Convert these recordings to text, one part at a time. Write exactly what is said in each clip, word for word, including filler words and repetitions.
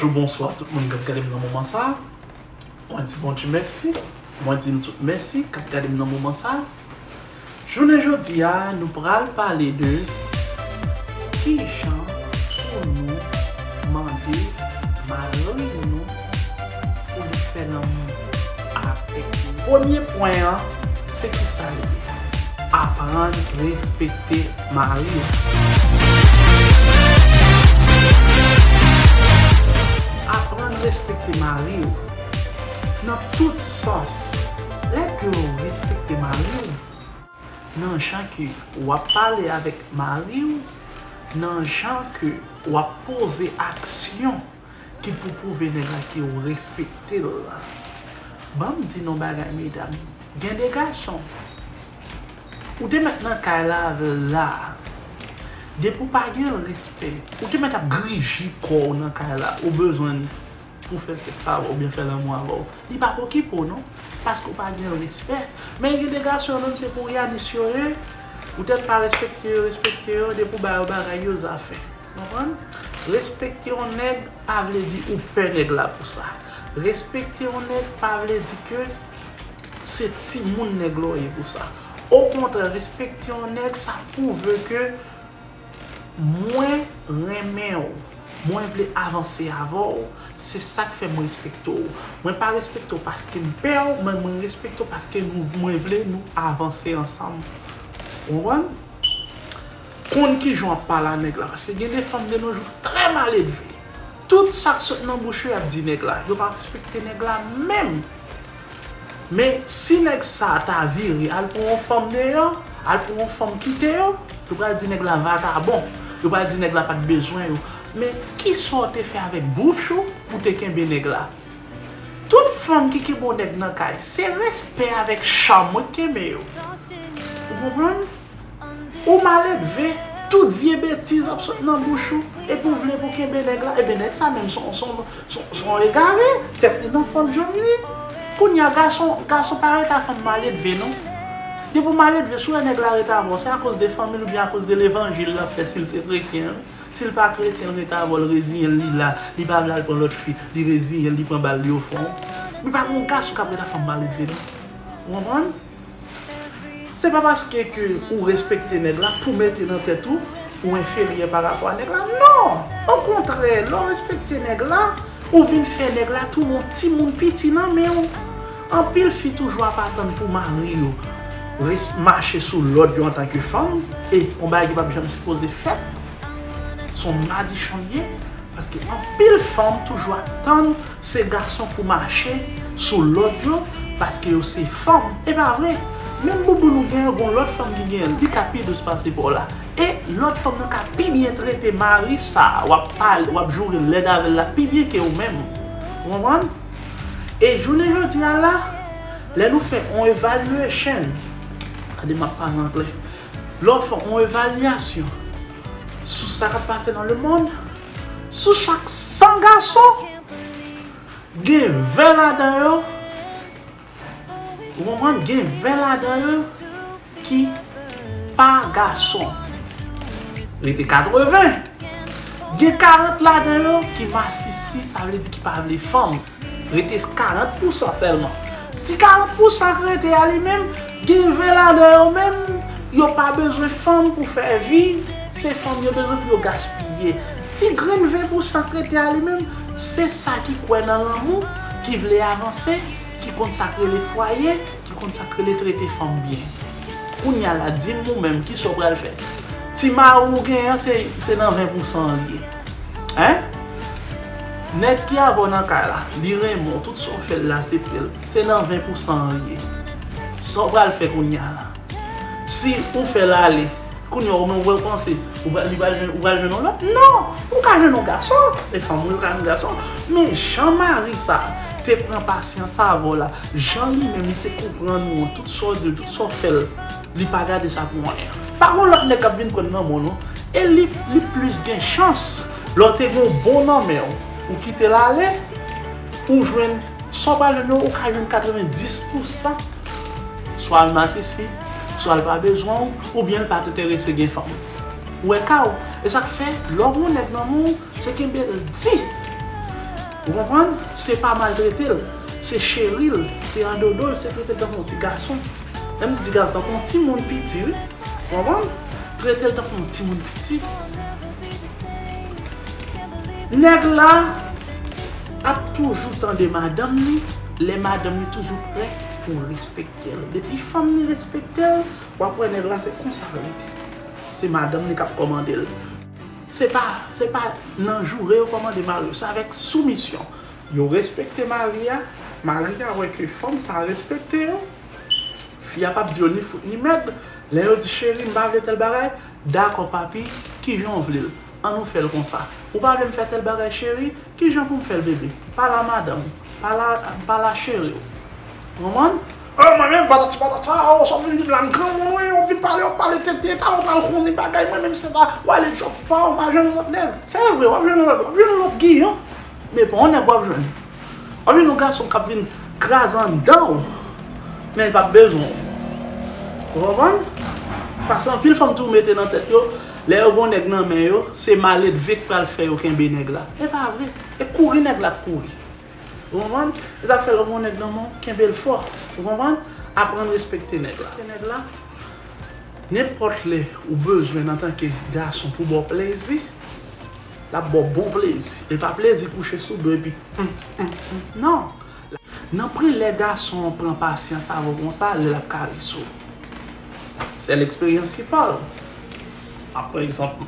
Bonjou, bonswa tout moun k ap gade m nan moman sa a. Mwen di Bondye mèsi. Mwen di nou tout mèsi k ap gade m nan moman sa a. Jounen jodi a, nou pral pale de kijan pou nou mande mari nou pou li fè lanmou avèk nou. Premye pwen an, se kisa l ye? Aprann respekte mari w. Aprann respekte mari w nan tout sans. Lè ke w respekte mari w, nan jan ke w ap pale avèk mari w, nan jan ke w ap poze aksyon ki pou pwouve nèg la ke w respekte l. Ban m di nou yon bagay, medam. Gen de gason, ou te mèt nan kay la avè l la. Depi w pa gen respè, ou te mèt ap griji kò w nan kay la, ou bezwen l pou fè sèks avè w oubyen fè lanmou avè w. Li p ap okipe w non, paske w pa gen respè. Men gen de gason yo menm se pou Yanis yo ye, ou tèt pa respekte yo, respekte yo, depi w ba yo bagay yo, zafè. Konprann? Respekte yon nèg pa vle di ou pè nèg la pou sa. Respekte yon nèg pa vle di ke se timoun nèg la w ye pou sa. Okontrè, respekte yon nèg, sa pwouve ke mwen renmen w, mwen vle avanse avè w, se sa k fè m respekte w. Mwen pa respekte w paske m pè w, men mwen respekte w paske nou, mwen vle nou avanse ansanm. Ou konprann? Konn kijan w ap pale a nèg la, paske gen de fanm de nos jours trè maledve. Tout sa k sot nan bouch yo, y ap di nèg la. Yo pa respekte nèg la menm. Men si nèg sa a ta vire al pran yon fanm deyò, al pran yon fanm kite yo, yo pral di nèg la vakabon. Yo pral di nèg la pa t bezwen yo. Men kisa w te fè avèk bouch ou pou te kenbe nèg la? Tout fanm ki kenbe yon nèg nan kay, se respè avèk cham wi k kenbe yo. Ou konprann? Ou maledve, tout vye betiz ap sot nan bouch ou, epi w vle pou kenbe nèg la, ebyen nèg sa menm se yon, se yon, se yon, se yon egare, tèt li nan fanm janm li. Kounye a gason, gason pa ret a fanm maledve non. Depi w maledve, si w wè nèg la ret avè w, se akoz de fanmi l oubyen akoz de levanjil l ap fè si l se kretyen an. Si l pa kretyen, l ret avè w, l reziyen l, li la, li pa vle al pran lòt fi, li reziyen l, li pran bal, li ofrann. Men pa gen yon gason k ap ret a fanm maledve non. Ou konprann? Se pa paske ke ou respekte nèg la pou mete nan tèt ou ou enferyè pa rapò a nèg la. Non! Okontrè, lè w respekte nèg la, ou vin fè nèg la tounen yon timoun piti nan men w. Anpil fi toujou ap atann pou mari yo res-, mache sou lòd yo antanke fanm, e yon bagay ki p ap janm sipoze fèt. Se yon madichon l ye, paske anpil fanm toujou ap tann se gason pou mache sou lòd yo, paske yo se fanm. E pa vre. Menm bouboun ou genyen, gon lòt fanm ki genyen l, li ka pi dous pase pa w la. E lòt fanm nan ka pi byen trete mari sa a w ap pale, w ap joure lèd avè l la, pi byen ke ou menm. Ou konprann? E jounen jodi a la, lè nou fè yon evaluation, gade m ap pale anglè, lè w fè yon evalyasyon sou sa k ap pase nan lemonn, sou chak san gason, gen ven ladan yo, ou konprann, gen ven ladan yo ki pa gason. Rete katreven. Gen karant ladan yo ki masisi, sa vle di ki pa vle fanm. Rete karant pousan sèlman. Ti karant pousan k rete a li menm, gen ven ladan yo menm, yo pa bezwen fanm pou fè vi, se fanm yo bezwen pou yo gaspiye. Ti grenn ven pousan k rete a li menm, se sa ki kwè nan lanmou, ki vle avanse, ki konn sa k rele fwaye, ki konn sa k rele trete fanm byen. Kounye a la, di m ou menm, kisa w pral fè? Ti mari w genyen an, se, se nan ven pousan an li ye. Hein? Nèg ki avè w nan kay la, li renmen w, tout sa w fè l, l aksepte l. Se nan ven pousan an li ye. Sa w pral fè kounye a la? Si ou fè l ale, kounye a ou menm ou pral panse, ou pral, li pral jwenn, ou pral jwenn yon lòt? Non! Ou ka jwenn yon gason, e fanm ou yo ka jwenn gason. Men jan mari sa a te pran pasyans avè w la, jan li menm li te konprann ou an, tout sa w di l, tout sa w fè l, li pa gade sa pou anyen. Pa gon lòt nèg k ap vin pran l nan men w non. E li, li plis gen chans, lè w te gen yon bon nan men w, ou kite l ale, ou jwenn, sa w pral jwenn yo, ou ka jwenn katrevenndis pousan. Swa l masisi, swa l pa bezwen w, oubyen l pa t enterese gen fanm. Ou wè ka w? E sa k fè, lè w gen yon nèg nan men w, se kenbe l di. Ou konprann? Se pa maltrete l, se cheri l, se andodo l, se trete l tankou yon ti gason. Lè m di ti gason, tankou yon timoun piti, wi. Ou konprann? Trete l tankou yon timoun piti. Nèg la ap toujou tande madanm li, lè madanm li toujou prè pou respekte l. Depi fanm ni respekte l, w ap wè nèg la se konsa l rete. Se madanm li k ap kòmande l. Se pa, se pa nan joure yo kòmande mari yo, se avèk soumisyon. Yo respekte mari a, mari a wè ke fanm sa respekte yo. Fi a p ap di yo ni fout ni mèd. Lè yo di, cheri, m pa vle tèl bagay, dakò papi, kijan w vle l? An nou fè l konsa. Ou pa vle m fè tèl bagay cheri? Kijan pou m fè l bebe? Pale a madanm, pale a, pale a cheri w. Ou konprann? Oh, mwen menm, patati patata, oh, sa w vin di m la, m granmoun, wi, w ap vin pale, w ap pale tete, talè w pral konnen bagay, mwen menm, se ta, w ale djòb pa w, w pa jwenn lòt nèg. Se vre, w ap jwenn lòt, w ap jwenn lòt giyon. Men pa yon nèg w ap jwenn. W ap jwenn yon gason k ap vin kraze anndan w, men l p ap bezwen w. Ou konprann? Paske anpil fanm toujou mete nan tèt yo, lè yo gen yon nèg nan men yo, se maledve k pral fè yo kenbe nèg la. E pa vre. E kouri nèg la ap kouri. Ou konprann? Se sa k fè lè w gen yon nèg nan men w, kenbe l fò. Ou konprann? Aprann respekte nèg la. Nèg la, nenpòt lè ou bezwen l antanke gason pou ba w plezi, l ap ba w bon plezi. E pa plezi kouche sou do epi, hum, hum, hum. Non. Nan pwen lè gason an pran pasyans avè w konsa, lè l ap karese w. Sèl eksperyans ki pale. A, pa egzanp,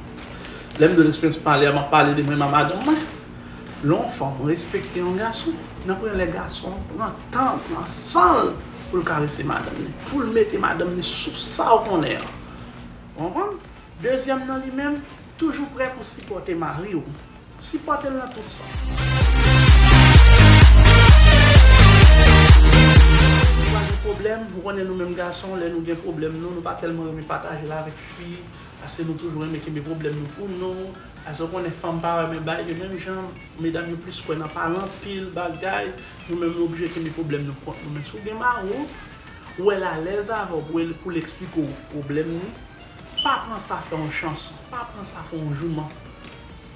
lè m di w eksperyans pale a, m ap pale de mwen menm a madanm mwen. Lè yon fanm respekte yon gason, nan pwen lè gason an pran tan, pran san l pou l karese madanm li, pou l mete madanm li sou sa w konnen an. Ou konprann? Dezyèm nan li menm, toujou prè pou sipòte mari w. Sipòte l nan tout sans. Nou pa gen pwoblèm, ou konnen nou menm gason, lè nou gen pwoblèm nou, nou pa tèlman renmen pataje l avèk fi, paske nou toujou renmen kenbe pwoblèm nou pou nou, paske ou konnen fanm pa renmen bay, yo menm jan, medam yo plis kwè nan pale anpil bagay, nou menm nou oblije kenbe pwoblèm nou kont nou. Men si w gen mari w, ou wè l alèz avè w pou l, pou l eksplike w pwoblèm li, pa pran sa fè yon chanson, pa pran sa fè yon jouman.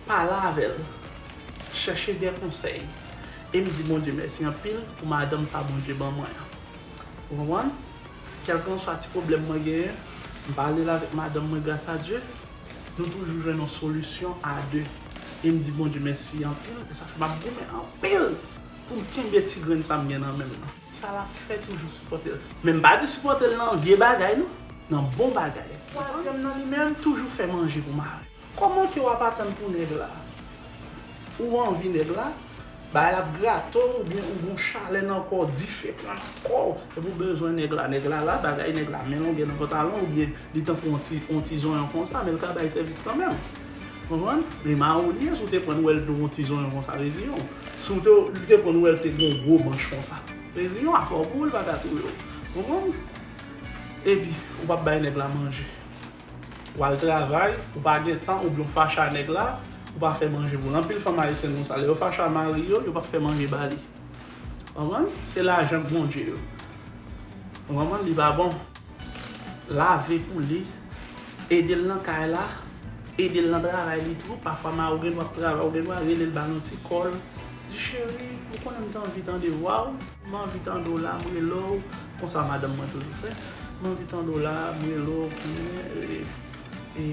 Pale avè l. Chèche de konsèy. E m di Bondye mèsi anpil pou madanm sa Bondye ban mwen an. Ou konprann? Kèlkanswa ti pwoblèm mwen genyen, m pale l avèk madanm mwen, gras a Dye. Nou toujou jwenn yon solisyon a de. E m di Bondye mèsi anpil. E sa fè m ap goumen anpil pou m kenbe ti grenn sa m gen nan men m nan. Sa l ap fè, toujou sipòte l. Men m pa di sipòte l nan vye bagay, non. Nan bon bagay. Twazyèm nan li menm, toujou fè manje pou mari. Kòman ke w ap atann pou nèg la? Ou anvi nèg la, bagay la ap grate w, oubyen ou gon chalè nan kò w, dife pran nan kò w, epi w bezwen nèg la. Nèg la la, bagay nèg la, men longè nan pantalon, oubyen li tankou yon ti, yon ti zonyon konsa, men l ka bay sèvis kanmenm. Konprann? Men mari w li ye, si w te pran l, w wè l te yon ti zonyon konsa, reziyen w. Si w te, li te pran l, w wè l te gon gwo manch konsa, reziyen w, afè w pou ou, li pa ka touye w. Konprann? Epi, ou p ap bay nèg la manje. W al travay, ou pa gen tan, oubyen w fache a nèg la, ou pa fè manje pou l. Anpil fanm ayisyèn konsa, lè yo fache a mari yo, yo p ap fè manje ba li. Konprann? Se lajan k Bondye yo. Ou konprann? Li pa bon. Lave pou li, ede l nan kay la, ede l nan travay li tou. Pafwa mari w gen dwa ap travay, ou gen dwa rele l ba l yon ti kòl. Di, cheri, ou konnen m t anvi tande vwa w. M anvi tande w la, m rele w. Konsa madanm mwen toujou fè. M anvi tande w la, m rele w, konnen, e, e,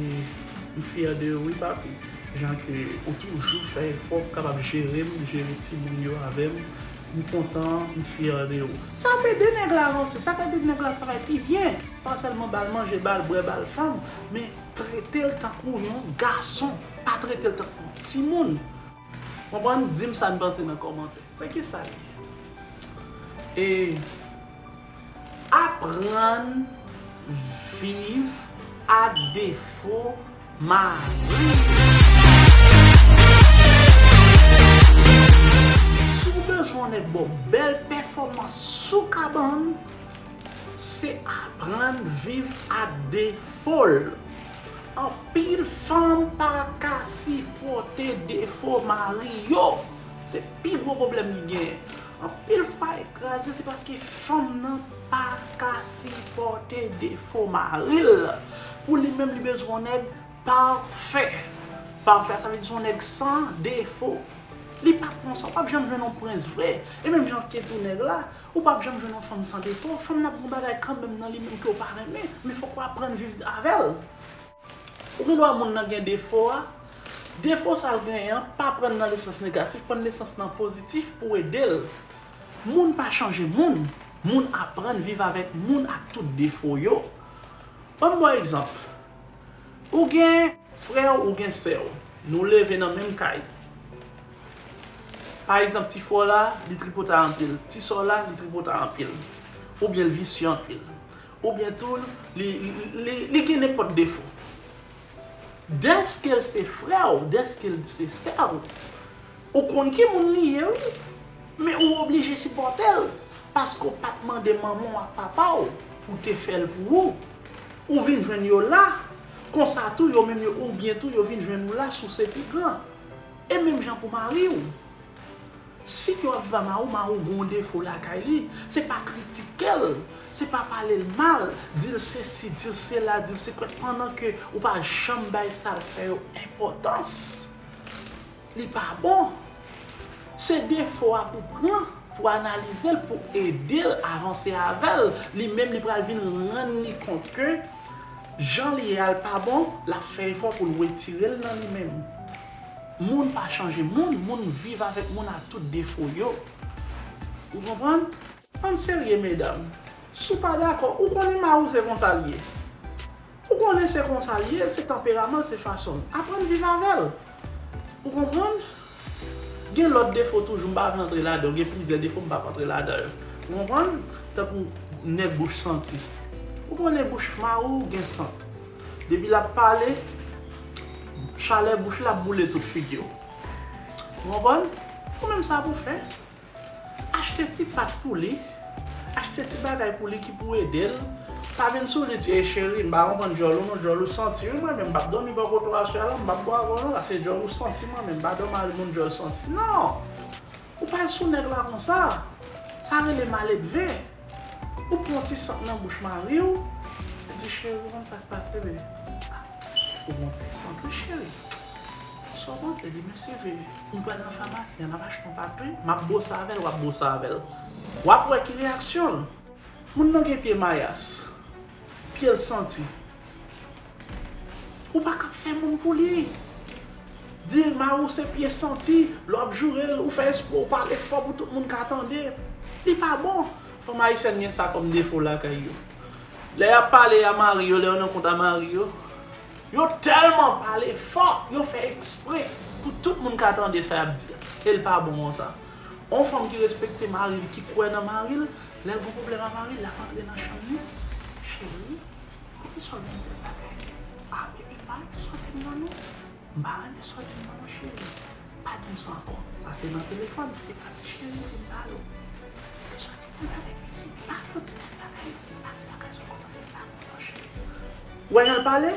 m fyè de ou, wi, papi. Jan ke ou toujou fè efò pou kapab jere m, jere timoun yo avè m. M kontan, m fyè de ou. Sa ap ede nèg la avanse, sa ap ede nèg la travay pi byen. Pa sèlman ba l manje, ba l bwè, ba l fanm, men trete l tankou yon gason. Pa trete l tankou timoun. Konprann? Di m sa n panse nan kòmantè. Se kisa l ye? E aprann viv ak defo mari. Si w bezwen yon nèg ba w bèl pèfòmans sou kabann, se aprann viv ak defo l. Anpil fanm pa ka sipòte defo mari yo. Se pi gwo pwoblèm ki genyen. Anpil fwaye kraze, se paske fanm nan pa ka sipòte defo mari l. Pou li menm, li bezwen yon nèg pafè. Pafè, sa vle di se yon nèg san defo. Li pa pran sa, w p ap janm jwenn yon prens vre. E menm jan ke tou nèg la, ou p ap janm jwenn yon fanm san defo. Fanm nan ap gen yon bagay kanmenm nan li menm ke w pa renmen, men fòk w aprann viv avè l. Ou gen dwa moun nan gen defo a, defo sa l genyen an, pa pran nan lesans negatif, pran lesans nan pozitif pou ede l. Moun pa chanje moun, moun aprann viv avèk moun ak tout defo yo. Ban m ba w egzanp. Ou gen frè w, ou gen sè w. Nou leve nan menm kay. Pa egzanp, ti frè w la, li tripotay anpil. Ti sè w la, li tripotay anpil. Oubyen l visye anpil. Oubyen tou, li, li, li, li gen nenpòt defo. Dèske l se frè w, dèske l se sè w, ou konn ki moun li ye, wi. Men ou oblije sipòte l. Paske w pa t mande manman w ak papa w pou te fè l pou ou. Ou vin jwenn yo la. Konsa tou, yo menm yo, oubyen tou, yo vin jwenn ou la, si w se pi gran. E menm jan pou mari w. Si ke w ap viv a mari w, mari w gen yon defo lakay li, se pa kritike l, se pa pale l mal, di l sesi, di l sela, di l sekrèt, pandan ke ou pa janm bay sa l fè yo enpòtans. Li pa bon. Se defo a pou pran, pou analize l, pou ede l avanse avè l. Li menm, li pral vin rann li kont ke jan li ye a, l pa bon, l ap fè efò pou l retire l nan li menm. Moun pa chanje moun, moun viv avèk moun ak tout defo yo. Ou konprann? Ann serye, medam. Si w pa dakò, ou konnen mari w se konsa l ye. Ou konnen se konsa l ye, se tanperaman l, se fason l. Aprann viv avè l. Ou konprann? Gen lòt defo toujou, m pa vle antre ladan yo. Gen plizyè defo, m p ap antre ladan yo. Ou konprann? Tankou nèg bouch santi. Ou konnen bouch mari w gen sant. Depi l ap pale, chalè bouch li ap boule tout figi w. Ou konprann? Ou menm sa pou fè. Achte ti pat pou li. Achte ti bagay pou li ki pou ede l. Pa vin sou li di, "Ey cheri, m pa konprann djòl ou non, djòl ou santi wi, mwen menm m p ap dòmi bò kote w aswè a la, m p ap bwè avè w non, paske djòl ou santi mwen menm, m pa dòmi ak moun djòl santi." Non! Ou pa al sou nèg la konsa. Sa rele maledve. Ou pran ti sant nan bouch mari w, ou di, "Cheri, ou konn sa k pase, bebe?" "Ah, ou pran ti sant wi, cheri." Sa w panse de mesye veye? Nou pral nan famasi an, n ap achte yon pat wi. M ap bwose avè l, w ap bwose avè l. W ap wè ki reyaksyon l. Moun nan gen pye mayas. Pye l santi. Ou pa ka fè moun pou li. Di mari w se pye santi, lè w ap joure l, ou fè espre w pale fò pou tout moun ka tande. Li pa bon. Fanm ayisyèn gen sa kòm defo lakay yo. Lè y ap pale a mari yo, lè yo nan kont a mari yo, yo tèlman pale fò, yo fè ekspre pou tout moun ka tande sa y ap di a. E l pa bon konsa. On fanm ki respekte mari l, ki kwè nan mari l, lè l gen pwoblèm a mari l, l ap antre nan chanm li. Cheri, poukisa w di m tèl bagay? Ah, bebe, pa sòti m nan non. M pa renmen sòti m nan non, cheri. Pa di m sa ankò. Sa se nan telefòn, se pa di cheri, vin pale w. Sòti tèl bagay, pitit, pa fè ti tèl bagay, pa di bagay sa w konn pa kontan, cheri. Ou wè jan l pale?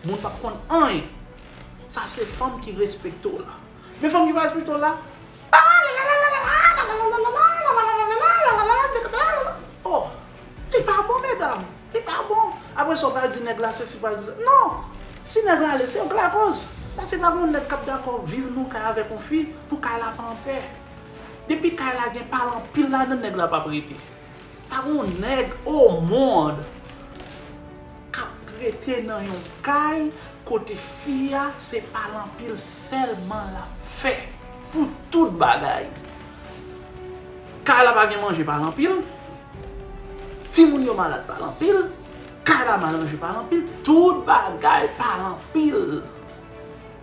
Moun p ap konn anyen. Sa se fanm ki respekte w la. Men fanm ki pa respekte w la, oh, li pa bon, medam. Li pa bon. Apre sa, w pral di nèg la sesi, pral di sa. Non! Si nèg la ale, se ou k lakoz. Paske pa gen yon nèg k ap dakò viv nan yon kay avèk yon fi pou kay la pa anpè. Depi kay la gen pale anpil ladan l, nèg la p ap rete. Pa gen yon nèg o mond k ap rete nan yon kay kote fi a se pale anpil sèlman l ap fè pou tout bagay. Kay la pa gen manje, pale anpil. Timoun yo malad, pale anpil. Kay la mal ranje, pale anpil. Tout bagay pale anpil.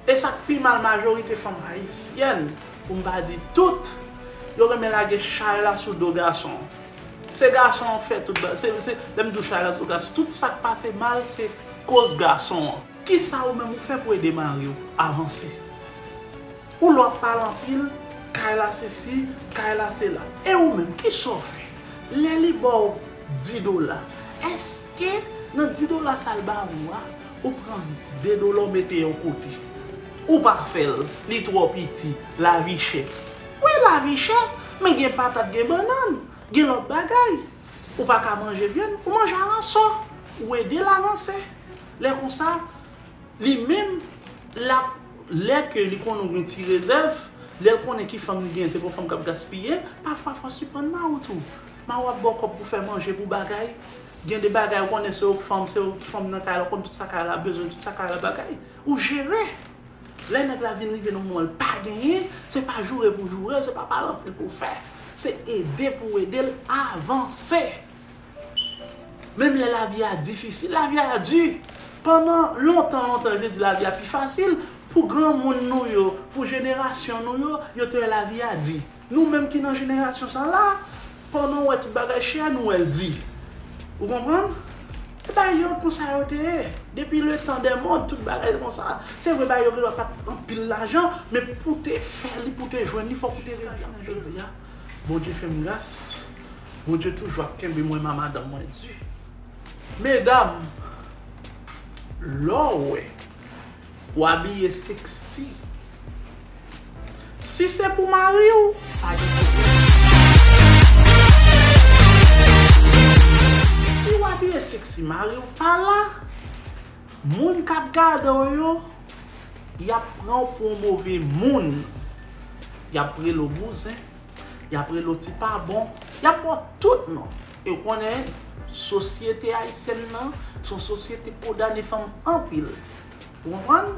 E sa k pi mal, majorite fanm ayisyèn, pou m pa di tout, yo renmen lage chay la sou do gason. Se gason an fè tout ba-, se, se, lè m di w chay la sou gason, tout sa k pase mal, se koz gason an. Kisa ou menm ou fè pou ede mari w avanse? Ou lè w ap pale anpil, kay la sesi, kay la sela. E ou menm, kisa w fè? Lè li ba w dis dola, èske nan dis dola sa l ba ou a, ou pran de dola ou mete yon kote? Ou pa fè l, li twò piti, lavi chè. Wi, lavi chè, men gen patat, gen bannann, gen lòt bagay. Ou pa ka manje vyann, ou manje aransò. Ou ede l avanse. Lè konsa, li menm, l ap, lè ke li konnen w gen ti rezèv, Lè l konnen ki fanm li genyen, se pou fanm k ap gaspiye, pafwa fò w siprann mari w tou. Mari w ap ba w kòb pou fè manje, pou bagay. Gen de bagay ou konnen se ou k fanm, se ou k fanm nan kay la, ou konn tout sa kay la bezwen, tout sa kay la bagay. Ou jere. Lè nèg la vin rive nan moman l pa genyen, se pa joure pou joure l, se pa pale anpil pou fè. Se ede pou ede l avanse. Menm lè lavi a difisil, lavi a di. Pandan lontan, lontan, yo te di lavi a pi fasil pou granmoun nou yo, pou jenerasyon nou yo, yo te wè lavi a di. Nou menm ki nan jenerasyon sa la, pandan w wè tout bagay chè, nou wè l di. Ou konprann? E bagay yo konsa yo te ye. Depi le tan dè mond, tout bagay te konsa. Se vre, bagay yo gendwa pa t anpil lajan, men pou te fè li, pou te jwenn li, fòk ou te redi. Jodi a, Bondye fè m gras. Bondye toujou ap kenbe mwen, ma madanm mwen di. Medam, lè w wè w abiye seksi, si se pou mari w, pa gen pwoblèm. Si w abiye seksi, mari w pa la, moun k ap gade w yo, y ap pran w pou yon move moun. Y ap rele w bouzen, y ap rele w ti pa bon, y ap ba w tout non. E w konnen, sosyete ayisyèn nan, se yon sosyete k kondane fanm anpil. Ou konprann?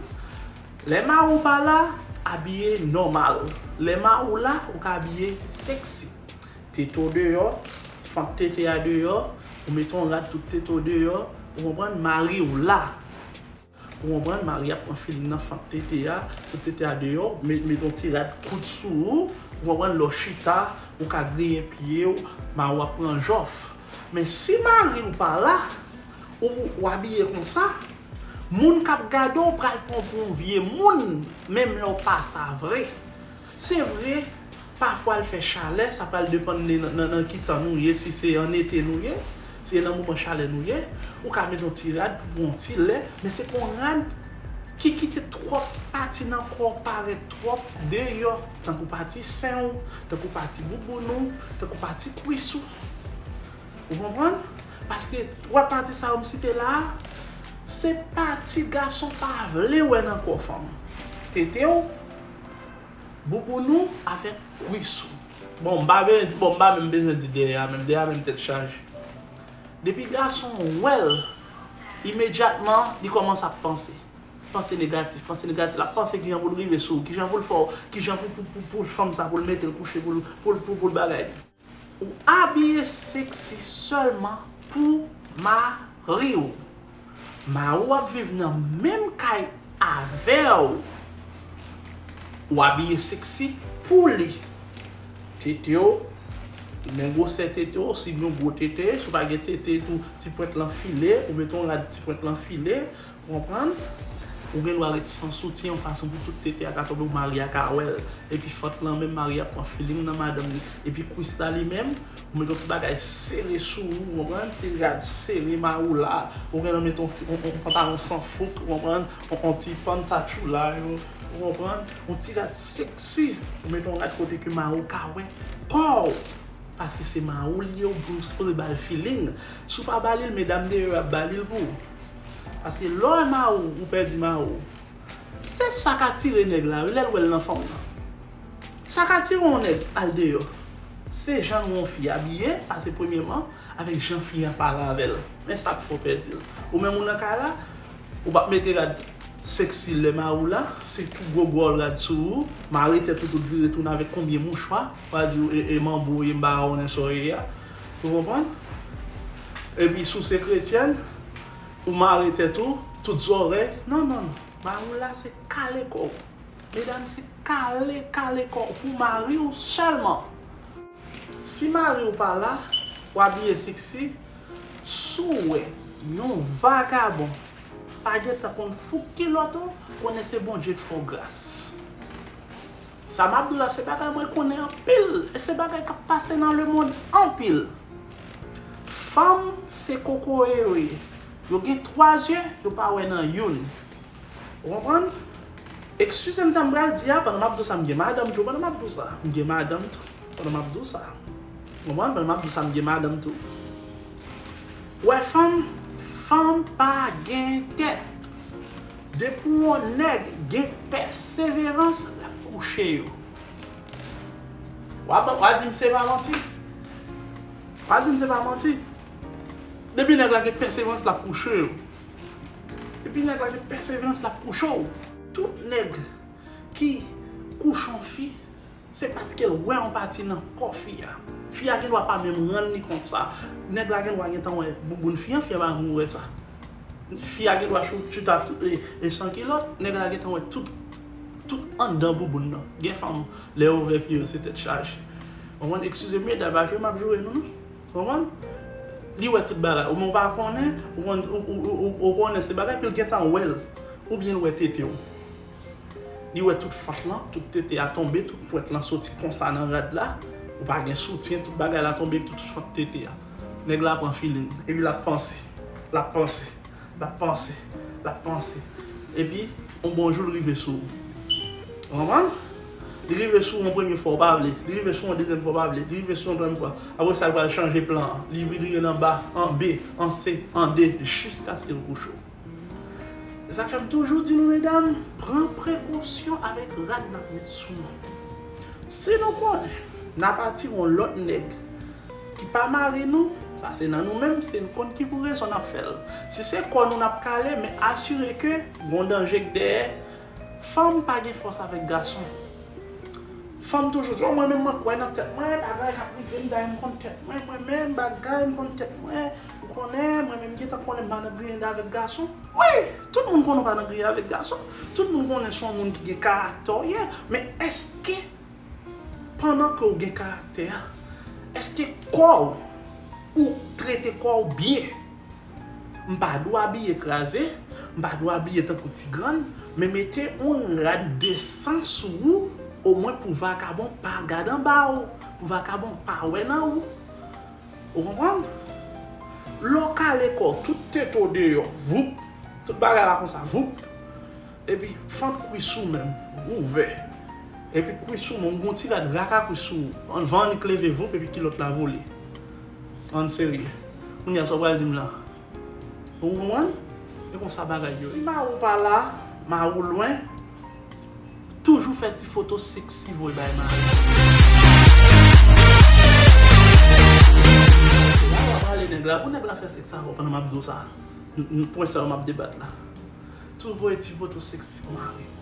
Lè mari w pa la, abiye nòmal. Lè mari w la, ou ka abiye seksi. Tete w deyò, fant tete a deyò, ou mete yon rad tout tete w deyò, ou konprann? Mari w la. Ou konprann? Mari a pran filing nan fant tete a, tout tete a deyò, met, met yon ti rad kout sou ou, ou konprann? Lè w chita, ou ka griyen pye w, mari w ap pran jòf. Men si mari w pa la, ou, ou abiye konsa, moun k ap gade w pral pran w pou yon vye moun, menm lè w pa sa vre. Se vre, pafwa l fè chalè, sa pral depann de nan, nan, nan ki tan nou ye, si se an ete nou ye, si se nan moman chalè nou ye, ou ka met yon ti rad pou yon ti lè, men se pa yon rad ki kite twòp pati nan kò w parèt twòp deyò, tankou pati sen w, tankou pati bouboun ou, tankou pati kwis ou. Ou konprann? Paske twòp pati sa yo m site la a, se pati gason pa vle wè nan kò fanm. Tete w, bouboun ou avèk kwis ou. Bon, m pa vle di, bon, m pa menm bezwen di dèyè a menm, dèyè a menm tèt chaje. Depi gason wè l, imedyatman, li kòmanse ap panse. Panse negatif, panse negatif. L ap panse kijan pou l rive sou ou, kijan pou l fè w, kijan pou, pou, pou, pou fanm sa, pou l mete l kouche, pou l, pou l, pou, pou l bagay. Ou abiye seksi sèlman pou mari w. Mari w ap viv nan menm kay avè w. Ou abiye seksi pou li. Tete w, men gwosè tete w, si gen gwo tete, si w pa gen tete tou, ti pwent lan file, ou mete yon rad ti pwent lan file, ou konprann? Ou gen dwa ret san soutyen yon fason pou tout tete a ka tonbe, pou mari a ka wè l. Epi fant lan menm, mari a pran filing nan madanm li. Epi kwis la li menm, ou met yon ti bagay sere sou ou, ou konprann? Ti rad sere mari w la. Ou gen dwa met yon, yon, yon pantalon san fouk, ou konprann? Yon, yon ti pantatchoula yo, ou konprann? Yon ti rad seksi. Ou met yon rad kote ke mari w ka wè kò w. Paske se mari w li ye, ou sipoze ba l filing. Si w pa ba li l, medam deyò yo ap ba li l pou ou. Paske lè w wè mari w, ou pèdi mari w, se sa k atire nèg la, wi, lè l wè l nan fanm nan. Sa k atire yon nèg al deyò, se jan yon fi abiye, sa se premyèman, avèk jan fi a pale avè l. Men sa k fè w pèdi l. Ou menm ou nan kay la, ou p ap mete rad seksi lè mari w la, se tou gwo gwo rad sou ou, mare tèt ou tout vire tounen avèk konbyen mouchwa, w a di w e, e manbo w ye, m pa konnen sa w ye a. Ou konprann? Epi si w se kretyèn, ou mare tèt ou, tout zòrèy. Non, non, non. Mari w la se kale kò w. Medam, se kale, kale kò w pou mari w sèlman. Si mari w pa la, w abiye seksi, si w wè yon vagabon pa gentan konn fouk kilòt ou, konnen se Bondye k fè w gras. Sa m ap di w la, se bagay mwen konnen anpil, e se bagay k ap pase nan lemonn anpil. Fanm se kokoye yo ye. Yo gen twa zye, yo pa wè nan youn. Ou konprann? Eskize m sa m pral di a, pandan m ap di w sa, m gen madanm tou, pandan m ap di w sa. M gen madanm tou, pandan m ap di w sa. Ou konprann? Pandan m ap di w sa, m gen madanm tou. Ou wè fanm, fanm pa gen tèt. Depi yon nèg gen pèseverans, l ap kouche yo. W a, w a di m se pa manti. W a di m se pa manti. Depi nèg la gen pèseverans, l ap kouche w. Depi nèg la gen pèseverans, l ap kouche w. Tout nèg ki kouche yon fi, se paske l wè yon pati nan kò fi a. Fi a gendwa pa menm rann li kont sa. Nèg la gendwa gentan wè bouboun fi an, fi a pa menm wè sa. Fi a gendwa chou-, chita e, e san kilòt, nèg la gentan wè tout, tout anndan bouboun nan. Gen fanm, lè yo ouvè pye yo, se tèt chaje. Ou konprann? Eskize m, medam, pa jwe m ap joure nou, non. Ou konprann? Li wè tout bagay. Ou menm ou pa konnen, ou konn, ou, ou, ou, ou, ou konnen se bagay, epi l gentan wè l. Oubyen l wè tete w. Li wè tout fant lan, tout tete a tonbe, tout pwent lan soti konsa nan rad la. Ou pa gen soutyen, tout bagay la tonbe, tout fant tete a. Nèg la pran feeling, epi l ap panse, l ap panse, l ap panse, l ap panse. Epi, yon bon jou, l rive sou ou. Ou konprann? Li rive sou ou yon premye fwa, ou pa vle. Li rive sou ou yon dezyèm fwa, ou pa vle. Li rive sou ou yon twazyèm fwa. Apre sa, l pral chanje plan an. Li vire l anba, an B, an C, an D, jiskaske l kouche w. E sa k fè m toujou di nou, medam, pran prekosyon avèk rad n ap met sou nou. Si nou konnen n ap atire yon lòt nèg ki pa mari nou, sa se nan nou menm, se n konn ki pou rezon n ap fè l. Si se kò nou n ap kale, men asire ke gon danje k dèyè. Fanm pa gen fòs avèk gason. Fanm toujou di, "Oh, mwen menm, mwen kwè nan tèt mwen, bagay k ap rive m, dayè m konn tèt mwen, mwen menm, bagay m konn tèt mwen, ou konnen, mwen menm, m gentan konnen m pa nan griyen avèk gason." Wi, tout moun konnen w pa nan griyen avèk gason. Tout moun konnen se yon moun ki gen karaktè w ye. Men èske, pandan ke w gen karaktè a, èske kò w, ou trete kò w byen? M pa dwe abiye kraze, m pa dwe abiye tankou ti grann, men mete yon rad desan sou ou, omwen pou vakabon pa gade anba w, pou vakabon pa wè nan ou. Ou konprann? Lè w kale kò w, tout tete w deyò, voup, tout bagay la konsa, voup. Epi fant kwis ou menm, ouvè. Epi kwis ou menm, gon ti rad raka kwis ou, an van annik leve, voup, epi kilòt la vole. Ann serye. Kounye a, sa w pral di m la? Ou konprann? E konsa bagay yo ye. Si mari w pa la, mari w lwen, toujou fè ti foto seksi voye bay mari w. La, w ap pale nèg la, pou nèg la fè sèks avè w pandan m ap di w sa. N-, n-, pwen sa yo m ap debat la. Toujou voye ti foto seksi pou mari w.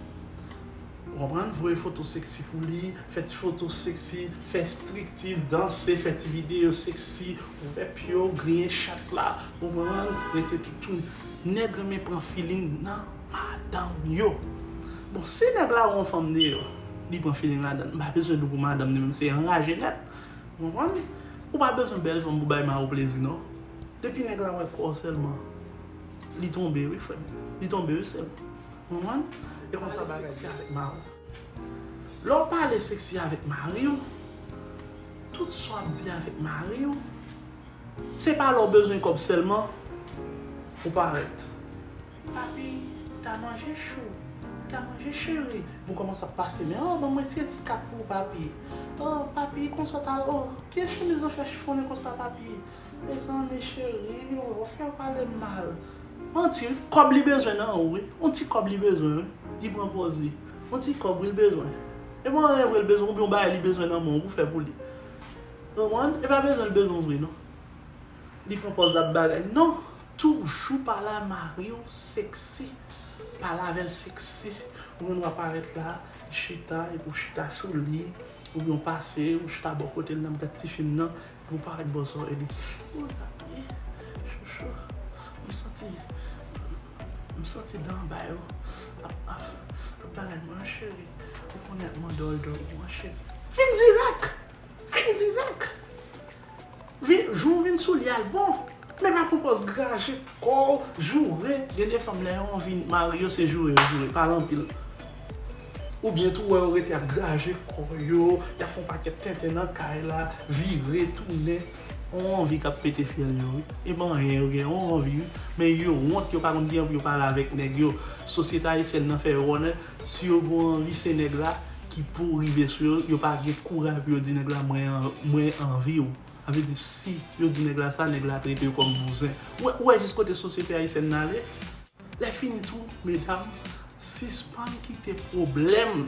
Ou konprann? Voye foto seksi pou li, fè ti foto seksi, fè striptiz, danse, fè ti videyo seksi, ouvè pye w, griyen chat la, ou konprann? Rete toutouni. Nèg renmen pran feeling nan madanm yo. Bon, si nèg la wè yon fanm deyò, li pran feeling ladan l, m pa bezwen di w pou madanm li menm, se anraje nèt. Ou konprann? Ou pa bezwen bèl fanm pou bay mari w plezi, non. Depi nèg la wè kò w sèlman, li tonbe, wi, frè m. Li tonbe, wi, sè m. Ou konprann? E konsa bagay seksi avèk mari w. Lè w pale seksi avèk mari w, tout sa w ap di avèk mari w, se pa lè w bezwen kòb sèlman ou parèt. Papi, ta manje chou, ta manje cheri. Pou kòmanse ap pase men, oh, ban mwen tire ti kat pou ou, papi. Oh, papi, konsa w ta, oh, kiyès chemiz ou fè chifonnen konsa, papi? Mezanmi, cheri, ou fè pale m mal. Manti, wi. Kòb li bezwen nan ou, wi. Yon ti kòb li bezwen, wi. Li pran pòz li. Yon ti kòb, wi, li bezwen. E pa anyen vre li bezwen, oubyen yon bagay li bezwen nan men w pou fè pou li. Ou konprann? E pa bezwen li bezwen vre, non. Li pran pòz l ap bagay. Non! Toujou pale a mari w seksi. Pale avè l seksi. Ou konn w ap parèt la, chita, epi w chita sou li. Oubyen w pase, ou chita bò kote l nan gad ti fim nan. Ou parèt bò sa w, epi, "Wi, papi, chouchou, m santi, m santi dan anba yo ap, ap, ap bagay mwen, cheri. Ou konnen ap mande w dòmi, mwen, cheri." Vin dirèk! Vin dirèk! Vin, jou w vin sou li a l bon. Men pa pran pòz graje kò w, joure. Gen de fanm lè yo anvi mari yo, se joure yo joure, pale anpil. Oubyen tou wè yo rete ap graje kò yo, y ap fè yon pakèt tenten nan kay la, vire, tounen. Yon anvi k ap pete fyèl yo, wi. E pa anyen yo gen, yon anvi, wi. Men yo wont, yo pa konn ki anvi yo pale avèk nèg yo. Sosyete ayisyèn nan fè yo konnen, si yo gen yon anvi, se nèg la ki pou rive sou yo, yo pa gen kouraj pou yo di nèg la, "Mwen an-, mwen anvi w." Sa vle di, si yo di nèg la sa, nèg la trete yo kòm bouzen. Ou wè, ou wè jis kote sosyete ayisyèn nan ale? Lè fini tou, medam, sispann kite pwoblèm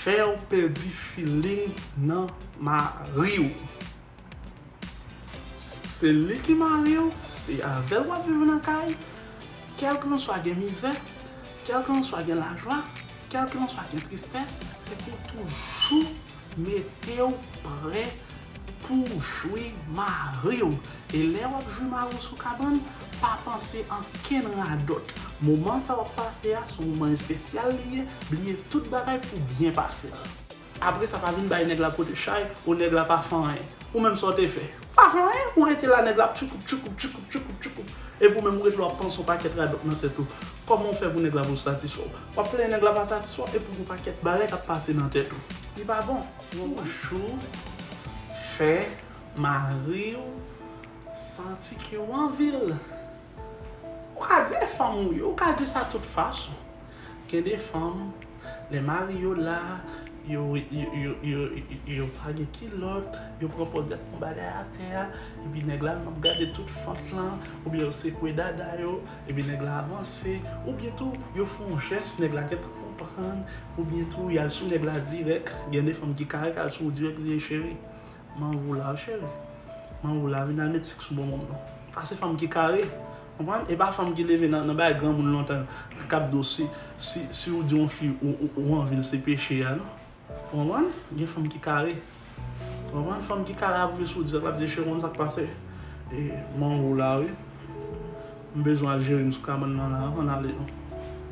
Fè w pèdi feeling nan mari w. Se li ki mari w, se avè l w ap viv nan kay. Kèlkanswa gen mizè, kèlkanswa gen lajwa, kèlkanswa gen tristès, se pou toujou mete w prè pou w jwi mari w. E lè w ap jwi mari w sou kabann, pa panse ankenn radòt. Moman sa w ap pase a, se yon moman espesyal li ye, bliye tout bagay pou byen pase l. Apre sa, pa vin bay nèg la pote chay, o nèg la pa fè anyen. Ou menm sa w te fè? Pa fè anyen, ou rete la, nèg la ap tchoukout, tchoukout, tchoukout, tchoukout, tchoukout. Epi ou menm ou rete la w ap panse yon pakèt radòt nan tèt ou. Kòman w fè pou nèg la pou l satisfè w? W ap plenyen nèg la pa satisfè w, epi yon pakèt bagay k ap pase nan tèt ou. Li pa bon. Toujou fè mari w santi ke w anvi l. Ou ka di e fanm ou ye, ou ka di sa tout fason. Gen de fanm, lè mari yo la, yo, yo, yo, yo, yo, yo pa gen kilòt, yo pran pòz y ap pran bagay atè a, epi nèg la menm ap gade tout fant lan, oubyen yo sekwe dada yo, epi nèg la avanse, oubyen tou, yo fè yon jès, nèg la gentan konprann, oubyen tou, y al sou nèg la dirèk, gen de fanm ki kare k al sou ou dirèk, li di, cheri, m anvi w la, cheri. M anvi w la, vin al met sèks sou bonbon m non. Sa se fanm ki kare. Konprann? E pa fanm ki leve nan, nan bagay granmoun lontan, k ap di w si, si, si w di yon fi ou, ou, ou anvi l, se peche a, non. Ou konprann? Gen fanm ki kare. Ou konprann? Fanm ki kare ap vin sou w dirèk, l ap di, cheri, w konn sa k pase? E, m anvi w la, wi. M bezwen al jere m sou kabann nan la, ann ale non.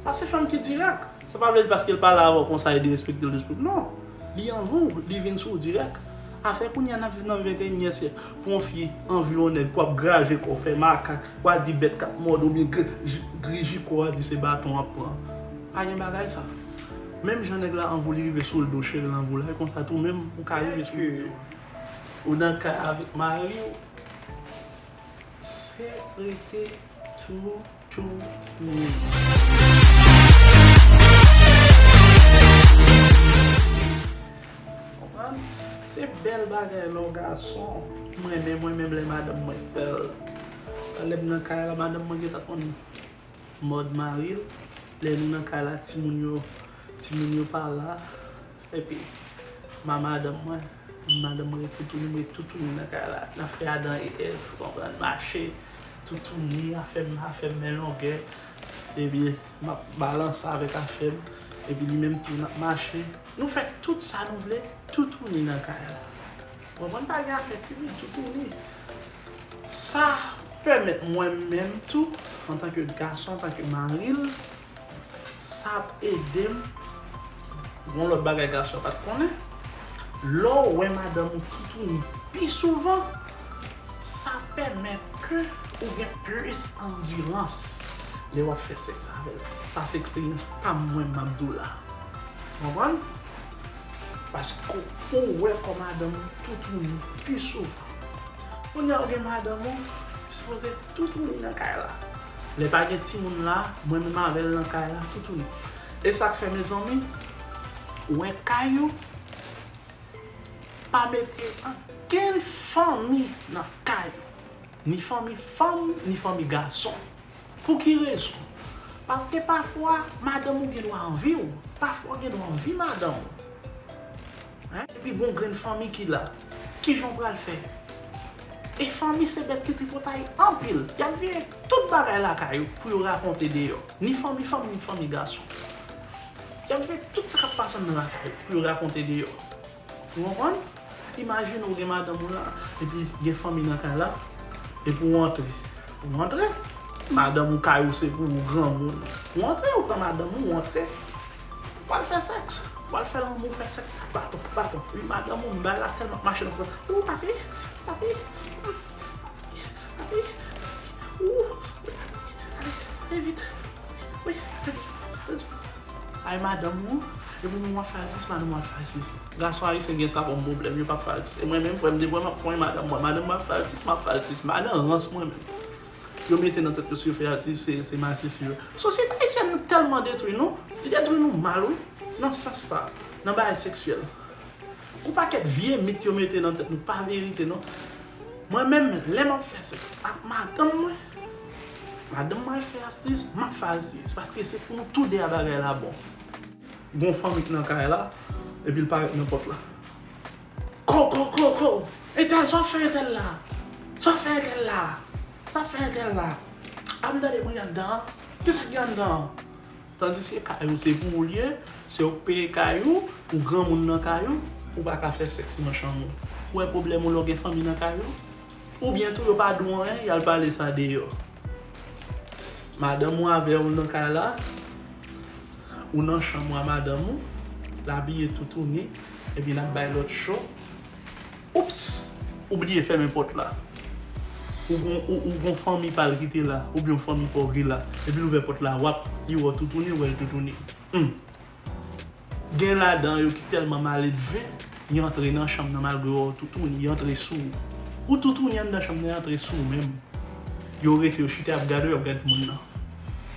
Sa se fanm ki dirèk. Sa pa vle di paske l pale avè w konsa e derespekte l, derespekte. Non. Li anvi w, li vin sou w dirèk. Afè kounye a n ap viv nan venteyinyèm syèk. Pou yon fi anvi yon nèg, pou w ap graje kò w, fè makak, w a di bèt k ap mòde w oubyen gri-, ji-, griji kò w a di se baton w ap pran. Pa gen bagay sa. Menm jan nèg la anvi w, li rive sou l do cheri l anvi w la, e konsa tou menm ou ka rive sou l di w. Ou nan kay avèk mari w, se rete tou tounen. Konprann? Se bèl bagay lè w gason. Mwen menm, mwen menm lè madanm mwen fè l. Lè m nan kay la, madanm mwen gentan konn mòd mari l. Lè nou nan kay la, timoun yo, timoun yo pa la. Epi, ma madanm mwen, madanm mwen ret toutouni, mwen ret toutouni nan kay la. N ap fè Adan e Èv, konprann, mache, toutouni, afè m, afè m men longè. Epi, m ap balanse avèk afè m. Epi, li menm tou, n ap mache. Nou fè tout sa nou vle, toutouni nan kay la. Konprann, pa gen afè timid, toutouni. Sa pèmèt mwen menm tou, antanke gason, antanke mari l, sa ap ede m. Gon lòt bagay gason pa t konnen. Lè w wè madanm ou toutouni pi souvan, sa pèmèt ke ou gen plis andirans lè w ap fè sèks avè l. Sa se eksperyans pa m mwen m ap di w la. Konprann? Paske pou w wè kò madanm ou toutouni pi souvan. Kounye a ou gen madanm ou, sipoze toutouni nan kay la. Lè pa gen timoun la, mwen menm avè l nan kay la, toutouni. E sa k fè, mezanmi, ou wè kay ou, pa mete ankenn fanmi nan kay ou. Ni fanmi fanm, ni fanmi gason. Pou ki rezon? Paske pafwa, madanm ou gen dwa anvi w. Pafwa, w gen dwa anvi madanm ou. Hein? Epi gon grenn fanmi ki la. Kijan w pral fè? E fanmi se bèt ki tripotay anpil. Y ap vire tout bagay lakay ou pou yo rakonte deyò. Ni fanmi fanm, ni fanmi gason. Y ap vire tout sa k ap pase anndan lakay ou pou yo rakonte deyò. Ou konprann? Imajine w gen madanm ou la, epi gen fanmi nan kay la, epi w antre. Ou antre, madanm ou kay ou se pou ou granmoun. Ou antre, ou pran madanm ou, ou antre. Ou al fè sèks. Ou al fè lanmou, fè sèks ak baton, baton. Wi, madanm ou, m bay la tèlman k mache nan sans. Ou papi, papi, papi, ou, ale, ale vit. Wi, ale dousman, ale dousman. Ay madanm ou, epi moun w ap fè atis, madanm w ap fè atis. Gason ayisyen gen sa kòm pwoblèm, yo p ap fè atis. E mwen menm, frè m, depi m ap konyen madanm mwen, madanm mwen ap fè atis, m ap fè atis. Madanm rans mwen menm. Yo mete nan tèt yo si yo fè atis, se, se masisi yo. Sosyete ayisyèn nan tèlman detwi, non? Li detwi nou mal, wi. Nan sans sa, nan bagay seksyèl. Gon pakèt vye mit yo mete nan tèt nou, pa verite, non. Mwen menm, lè m ap fè sèks ak madanm mwen, madanm mwen al fè atis, m ap fè atis. Paske se pou nou tou de a bagay la bon. Gon fanmi k nan kay la, Epi l parèt nan pòt la. Ko, ko, ko, ko! Entèl, sa w ap fè entèl la? Sa w ap fè entèl la? Sa w ap fè entèl la? A m tande bri anndan an. Kisa k gen anndan an? Tandiske kay ou se pou ou l ye, se ou k peye kay ou, ou granmoun nan kay ou, ou pa ka fè sèks nan chanm ou. Ou wè pwoblèm ou lè w gen fanmi nan kay ou? Oubyen tou yo pa di w anyen, y al pale sa deyò. Madanm ou avè w nan kay la, ou nan chanm ou a madanm ou, l abiye toutouni, epi n ap bay lòt cho. Oups! Ou bliye fèmen pòt la. Ou gon, ou, ou gon fanmi pa l ki te la, oubyen yon fanmi pa w ki la. Epi l ouvè pòt la, w ap, li wè w toutouni, ou wè l toutouni. Hmm. Gen ladan yo ki tèlman maledve, y antre nan chanm nan malgre w toutouni, y antre sou ou. Ou toutouni anndan chanm nan, y antre sou ou menm. Yo rete, yo chita, y ap gade w, y ap gade moun nan.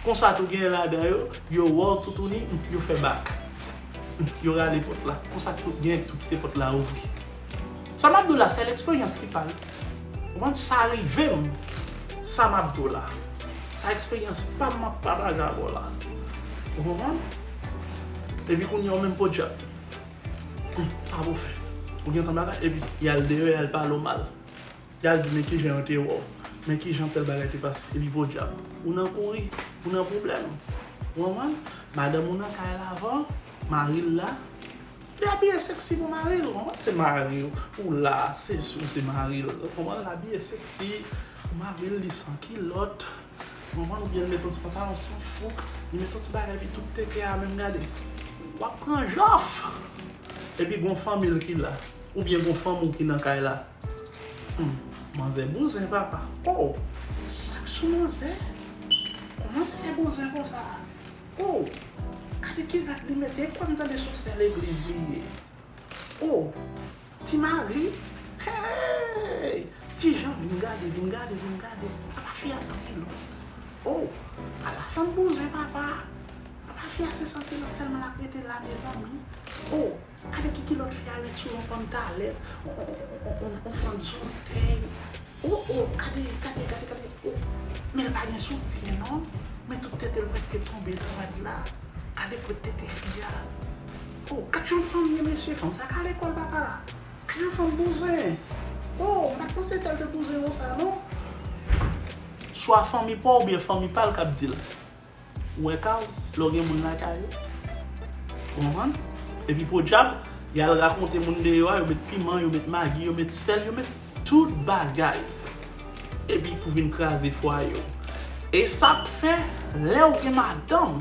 Konsa tou gen ladan yo, yo wè w toutouni, yo fè bak. Yo rale pòt la. Konsa tou gen tou kite pòt la ouvri. Sa m ap di w la, sèl eksperyans ki pa l. Ou konprann? Sa rive m. Sa m ap di w la. Sa eksperyans pa m, m ap pataje avè w la. Ou konprann? Epi kounye a ou menm podyab. Hmm, sa pou fè. Ou gentan bagay, epi y al deyò, y al pale w mal. Y al di, men kijan yo te wè w. Men kijan tèl bagay te pase. Epi podyab. Ou nan kouri, ou nan pwoblèm. Ou konprann? Madanm ou nan kay la avè w, mari l la. Li abiye sèksi pou mari l, ou konprann? Se mari w. Ou la, se si w se mari l. Ou konprann? L abiye sèksi pou mari l, li san kilòt. Ou konprann? Oubyen l met yon ti pantalon san fouk, li met yon ti bagay, epi tout tete a menm gade. W ap pran jòf! Epi gon fanmi l ki la. Oubyen gon fanmi w ki nan kay la. Hmm, manzè bouzen, papa. Oh, sa k sou manzè? Kòman se fè bouzen konsa? Oh, gade ki rad li mete, e kwè m tande se yon sè legliz li ye. Oh, ti mari. Hey! Ti Jan, vin gade, vin gade, vin gade. Apa fi a santi lòd. Oh, ala fanm bouzen, papa. Apa fi a se santi lòd sèlman l ap rete la, mezanmi. Oh, gade ki kilòt fi a met sou yon fanm talè, on, on, on, on, on fanm zòtèy. Oh, oh, gade, gade, gade, gade. Oh, men l pa gen soutyen, non. Men tout tete l prèske tonbe nan rad la. Gade kot tete fi a. Oh, gad jan fanm ye, mesye. Fanm sa ka lekòl, papa. Gad jan fanm bouzen. Oh, m pa t panse tèl te bouzen konsa, non. Swa fanmi pa w oubyen fanmi pa l k ap di l. Ou wè ka w, lè w gen moun lakay ou. Ou konprann? Epi podyab, y al rakonte moun deyò a, yo met piman, yo met magi, yo met sèl, yo met tout bagay. Epi pou vin kraze fwaye w. E sa k fè, lè w gen madanm,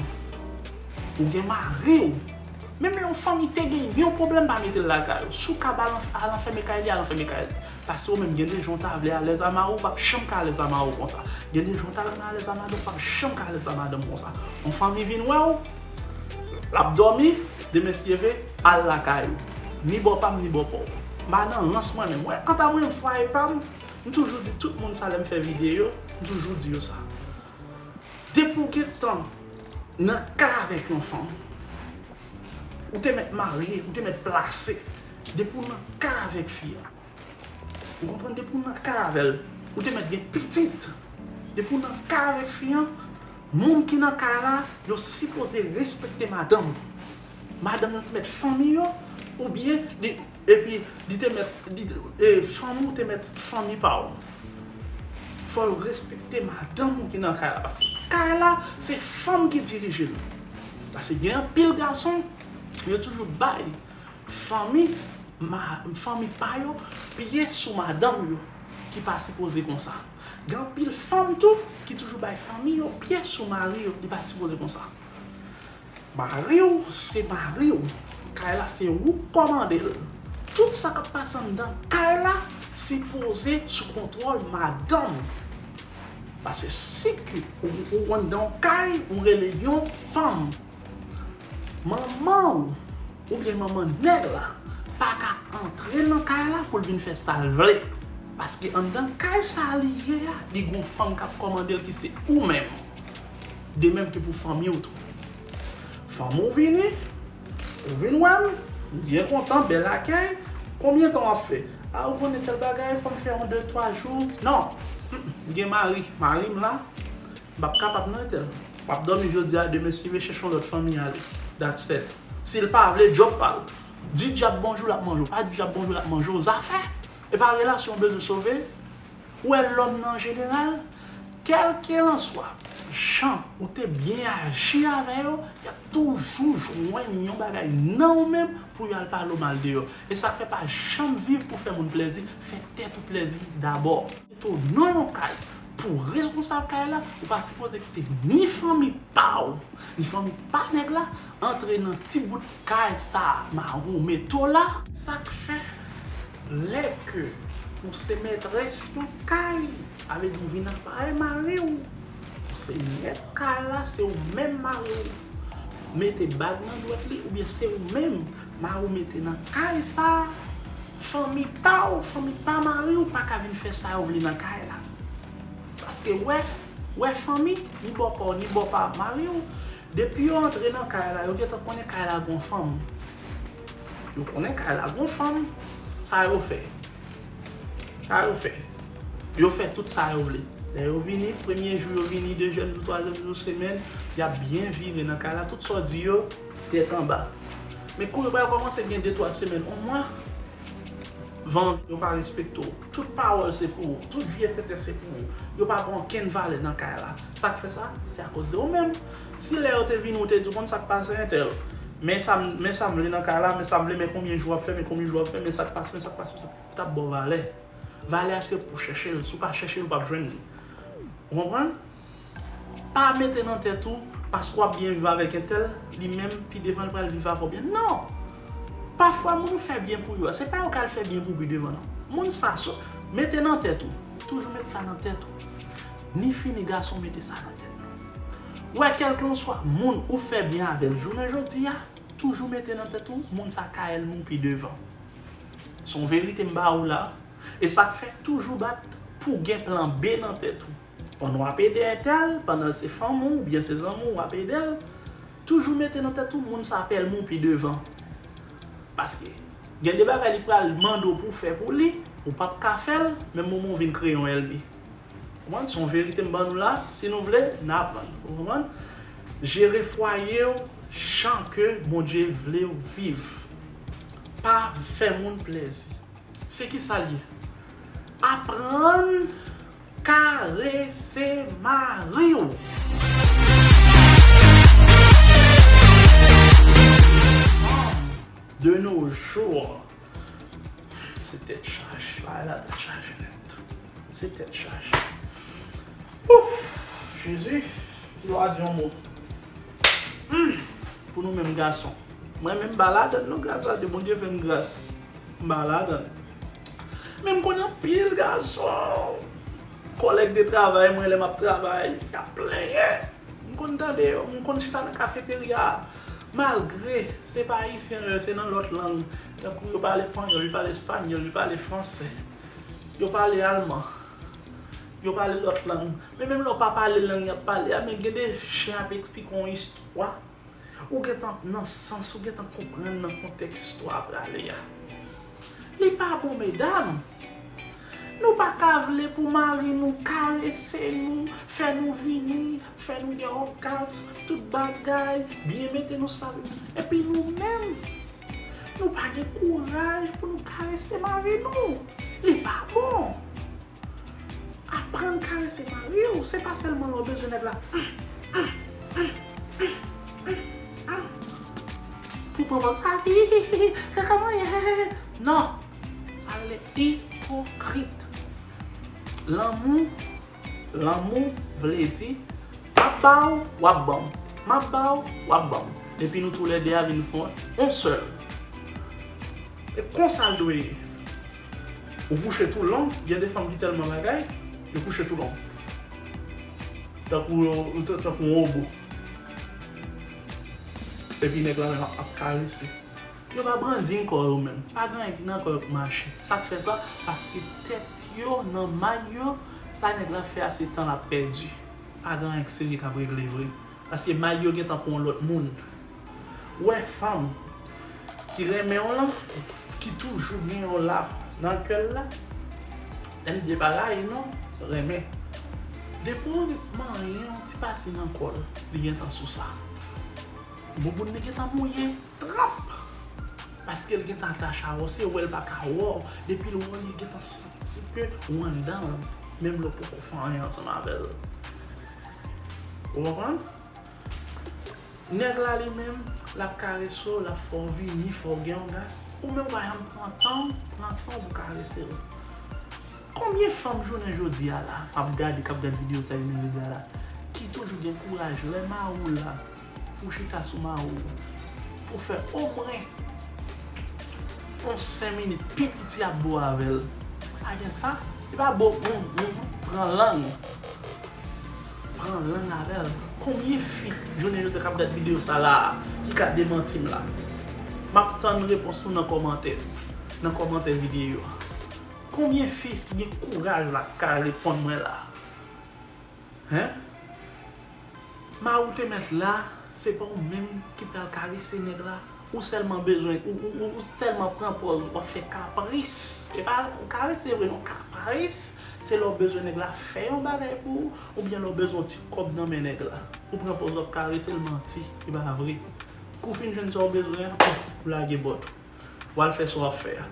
ou gen mari w, menm lè yon fanmi te gen yon pwoblèm, pa mete l lakay ou. Si w kab al, al anfème kay li, al anfème kay li. Paske ou menm, gen de jan w ta vle alèz a mari w, w p ap janm ka alèz a mari w konsa. Gen de jan w ta renmen alèz a madanm, w p ap janm ka alèz a madanm konsa. Yon fanmi vin wè w, l ap dòmi, demen si Dye vle, al lakay ou. Ni bò pa m, ni bò pa w. M pa nan rans mwen menm. Wè, kanta mwen, fwaye pa m, m toujou di tout moun sa lè m fè videyo, m toujou di yo sa. Depi w gentan nan kay avèk yon fanm, ou te mèt marye, ou te mèt plase. Depi w nan kay avèk fi a, ou konprann, depi w nan kay avè l, ou te mèt gen pitit. Depi w nan kay avèk fi an, moun ki nan kay la, yo sipoze respekte madanm. Madanm nan te mèt fanmi yo, oubyen li, epi li te mèt, li, e, fanmi w te mèt fanmi pa w. Fò yo respekte madanm ou ki nan kay la, paske kay la, se fanm ki dirije l. Paske gen anpil gason, yo toujou bay fanmi, ma, fanmi pa yo pye sou madanm yo, ki pa sipoze konsa. Gen anpil fanm tou ki toujou bay fanmi yo pye sou mari yo, li pa sipoze konsa. Mari w se mari w. Kay la se ou k kòmande l. Tout sa k ap pase anndan kay la sipoze sou kontwòl madanm ou. Paske si ke ou, ou anndan yon kay, ou rele yon fanm, manman w oubyen manman nèg la pa ka antre nan kay la pou l vin fè sa l vle. Paske anndan kay sa li ye a, li gon fanm k ap kòmande l ki se ou menm. De menm ke pou fanmi w tou. Fanmi w vini, ou vin wè m, m byen kontan, bèl akèy. Konbyen tan w ap fè? A, ou konnen tèl bagay, fò m fè yon de, twa jou. Non, mm, m gen mari, mari m la, m p ap kapab non, entèl. W ap dòmi jodi a, demen si Dye vle, chèche yon lòt fanmi ale. That's it. Si l pa vle, djòb pa l. Di dyab bonjou, l ap manje w. Pa di dyab bonjou, l ap manje w. Zafè. E pa relasyon w bezwen sove. Ou wè lòm nan an jeneral, kèlkelanswa jan ou te byen aji avè yo, y ap toujou jwenn yon bagay nan ou menm pou y al pale w mal de yo. E sa k fè pa janm viv pou fè moun plèzi, fè tèt ou plèzi dabò. Mete w nan yon kay, pou w responsab kay la, ou pa sipoze kite ni fanmi pa w, ni fanmi pa nèg la, antre nan ti bout kay sa a. Mari w mete w la. Sa k fè, lè ke ou se mètrès yon kay, sa vle di ou vin aparèy mari w, ou se mèt kay la, se ou menm mari w mete bag nan dwèt li, oubyen se ou menm mari w mete nan kay sa a, fanmi pa w, fanmi pa mari w pa ka vin fè sa yo vle nan kay la. Paske wè, wè fanmi, ni bò pa w, ni bò pa mari w, depi yo antre nan kay la, yo gentan konnen kay la gon fanm. Yo konnen kay la gon fanm, sa yo fè. Sa yo fè. Yo fè tout sa yo vle. Lè yo vini, premye jou yo vini, dezyèm jou, twazyèm jou, semèn, y ap byen vire nan kay la. Tout sa w di yo, tèt anba. Men kou yo pral kòmanse gen de, twa semèn, yon mwa, van yo pa respekte w. Tout pawòl se pou ou. Tout vye tenten se pou ou. Yo pa pran okenn valè nan kay la. Sa k fè sa? Se akoz de ou menm. Si lè yo te vini, ou te di, "Ou konn sa k pase, entèl? Men sa m, men sa m vle nan kay la, men sa m vle, men konbyen jou w ap fè, men konbyen jou w ap fè, men sa k pase, men sa k pase, men sa k pase." T ap ba w valè. Valè a se pou w chèche l. Si w pa chèche l, ou p ap jwenn li. Ou konprann? Pa mete nan tèt ou, paske w ap byen viv avèk entèl, li menm, pi devan, l pral viv avè w byen. Non! Pafwa, moun ou fè byen pou yo a, se pa yo k al fè byen pou pi devan, non. Moun sa, so, mete nan tèt ou. Toujou met sa nan tèt ou. Ni fi, ni gason, mete sa nan tèt nou. Ou wè, kèlkanswa moun ou fè byen avè l jounen jodi a, toujou mete nan tèt ou, moun sa ka ènmi w pi devan. Se yon verite m ba ou la. E sa k fè toujou bat pou w gen plan B nan tèt ou. Pandan w ap ede entèl, pandan l se fanmi w oubyen se zanmi w, w ap ede l, toujou mete nan tèt ou moun sa ap ènmi w pi devan. Paske gen de bagay li pral mande w pou w fè pou li, ou p ap ka fè l, menm moman w vin kreye yon ènmi. Ou konprann? Se yon verite m ban nou la, si nou vle, n a aprann. Ou konprann? Jere fwaye w jan ke Bondye vle w viv. Pa fè moun plèzi. Se ki sa l ye? Aprann karese mari w. De nos jours, se tèt chaje, bagay la tèt chaje nèt. Se tèt chaje. Ouf! Jezi, ki lwa di yon mo. Hmm, pou nou menm gason. Mwen menm m pa ladann non, gras a Dye, Bondye fè m gras. M pa ladann. Men m konn anpil gason, kòlèg de travay mwen, lè m ap travay, y ap plenyen. M konn tande yo, m konn chita nan kafeterya a. Malgre se pa ayisyen yo ye, se nan lòt lang. Tankou yo pale panyòl, yo pale espanyòl, yo pale fransè, yo pale alman, yo pale lòt lang. Men menm lè w pa pale lang y ap pale a, men gen de jan y ap eksplike yon istwa. Ou gentan nan sans, ou gentan konprann nan kontèks istwa a prale a. Li pa bon, medam. Nou pa ka vle pou mari nou karese nou, fè nou vini, fè nou gen ògasm, tout bagay, byen mete nou sa. Epi nou menm, nou pa gen kouraj pou nou karese mari nou. Li pa bon. Aprann karese mari w, se pa sèlman lè w bezwen nèg la. Pou pran pòz, ah, hi, hi, hi, hi, kaka mwen ye, he, he, he. Non, sa rele ipokrit. Lanmou, lanmou vle di, m ap ba w, w ap ban m. M ap ba w, w ap ban m. Epi nou toulède a vin fè yon sèl. E konsa l dwe ye. Ou kouche tou long, gen de fanm ki tèlman bagay, yo kouche tou long. Tankou yo, tankou yon wobo. Epi nèg la menm ap, ap karese. Yo pa brandi kò yo menm. Pa gen anyen ki nan kò yo k mache. Sa k fè sa? Paske tèt yo nan may yo, sa nèg la fè a se tan l ap pèdi. Pa gen anyen k serye k ap regle vre. Paske may yo gentan pou yon lòt moun. Ou wè fanm ki renmen w lan, ki toujou gen w la nan kè l la, lè m di pa rayi non, renmen. Depi w manyen yon ti pati nan kò l, li gentan sou sa. Bouboun li gentan mouye, trap. Paske l gentan atache avè w, se wè l pa ka wè w. Depi l wè w, li gentan santi ke w anndan l, menm lè w poko fè anyen ansanm avè l. Ou konprann? Nèg la li menm, l ap karese w, l ap fè w vini, fè w gen yon gas. Ou menm, ou pa janm pran tan w, pran san w pou karese l. Konbyen fanm jounen jodi a la, m ap gade, k ap gad videyo sa jounen jodi a la, ki toujou gen kouraj lè mari w la, pou chita sou mari w, pou fè omwen yon senk minit pi piti ap bo avè l? Pa gen sa? Li pa bo moun, moun pran lang. Pran lang avè l. Konbyen fi jounen jodi a k ap gad videyo sa la a, ki ka demanti m la? M ap tann repons nou nan kòmantè, nan kòmantè videyo a. Konbyen fi ki gen kouraj la k ka reponn mwen la? Hen? Mari w te mèt la, se pa ou menm ki pral karese nèg la. Ou sèlman bezwen, ou, ou, ou, ou tèlman pran pòz w ap fè kapris. E pa karese vre non, kapris. Se lè w bezwen nèg la fè yon bagay pou ou, oubyen lè w bezwen yon ti kòb nan men nèg la. Ou pran pòz w ap karese l, manti, e pa vre. Kou w fin jwenn sa w bezwen an, ou lage bòt ou. W al fè sa w ap fè a.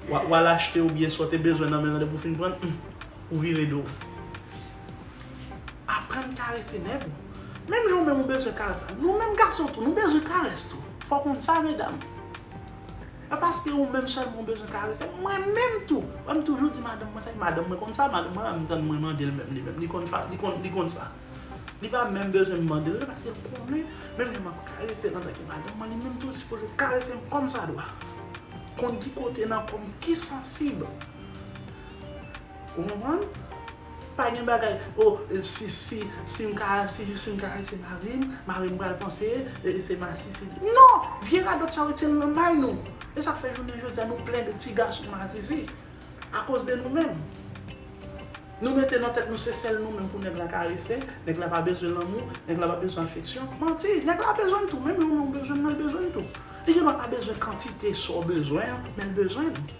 W a- w al achte oubyen sa w te bezwen nan men l lan, depi w fin pran l, hmm, ou vire do w. Aprann karese nèg ou. Menm jan ou menm ou bezwen karès la. Nou menm gason tou, nou bezwen karès tou. Fò w konn sa, medam. E pa paske ou menm sèlman ou bezwen karese. Mwen menm tou. Mwen m toujou di madanm mwen sa, madanm mwen konn sa, madanm mwen, m tann mwen mande l menm, li menm. Li konn fa- li konn, li konn sa. Li pa menm bezwen m mande l, paske l konnen, menm jan m ap karese l antanke madanm mwen, li menm tou, li sipoze karese m kòmsadwa. Konn ki kote nan kò m ki sansib. Ou konprann? Pa gen bagay, o, si, si, si m ka, si, si m karese mari m, mari m pral panse, e, se masisi li. Non! Vye radòt sa yo retire l nan may nou. E sa k fè jounen jodi a nou plen de ti gason masisi. Akoz de nou menm. Nou mete nan tèt nou se sèl nou menm pou nèg la karese, nèg la pa bezwen lanmou, nèg la pa bezwen afeksyon. Manti, nèg la bezwen n tou, menm jan ou bezwen m nan, l bezwen n tou. Li gendwa pa bezwen kantite sa w bezwen an, men l bezwen n.